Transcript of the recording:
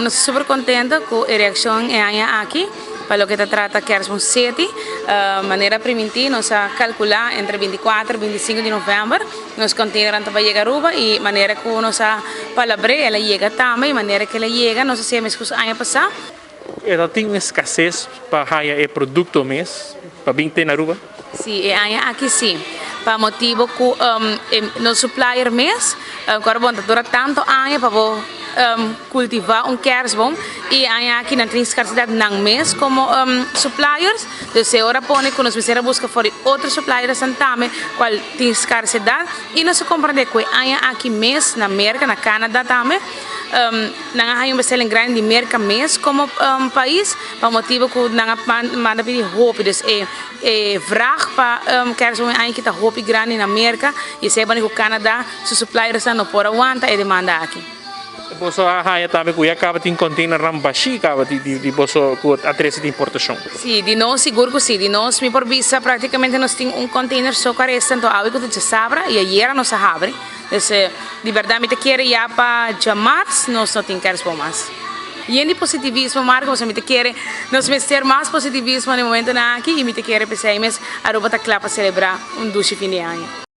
Nos ta super contento cu e reaccion e aña aki pa loke ta trata Kerstboom City. Manera priminti nos a calcula entre 24 y 25 di november nos containernan ta bay yega Aruba y manera cu nos a palabre el a yega tambe y manera cu el a yega nos a haci mescos aña pasa. E ta tin un escases pa haya e producto mes pa bin te na Aruba? Si, e aña aki si. Pa motibo cu nos supplier mes, cu ora bo ta dura tanto aña pa bo cultiva un kerstboom y e aña aki nan tin scarsidad nan mes como suppliers. Dus e ora pone cu nos mester a busca for di otro suppliersnan tambe cual tin scarsidad y nos a comprende cu e aña aki mes na Merca, na Canada tambe, Nan a haña un bestelling grandi di Merca mes como pais pa motibo cu nan a manda pidi hopi. Dus e e vraag pa kerstboom e aña aki ta hopi grandi na Merca y esey a pone cu Canada su suppliersnan no por a wanta e demanda aki. Boso a haña tambe cu ya caba tin containernan bashi caba di di boso cu a trece di importacion? Si, di nos sigur cu si. Di nos mi por bisa practicamente nos tin un container so cu a resta anto awe cu ta djasabra y ayera nos a habri. Dus di berdad mi ta kere ya pa djamars nos no tin kerstboom mas. Yen di positivismo Marco pasobra mi ta kere nos mester mas positivismo na e momentonan aki y mi ta kere p'esei mes Aruba ta kla pa celebra un dushi fin di aña.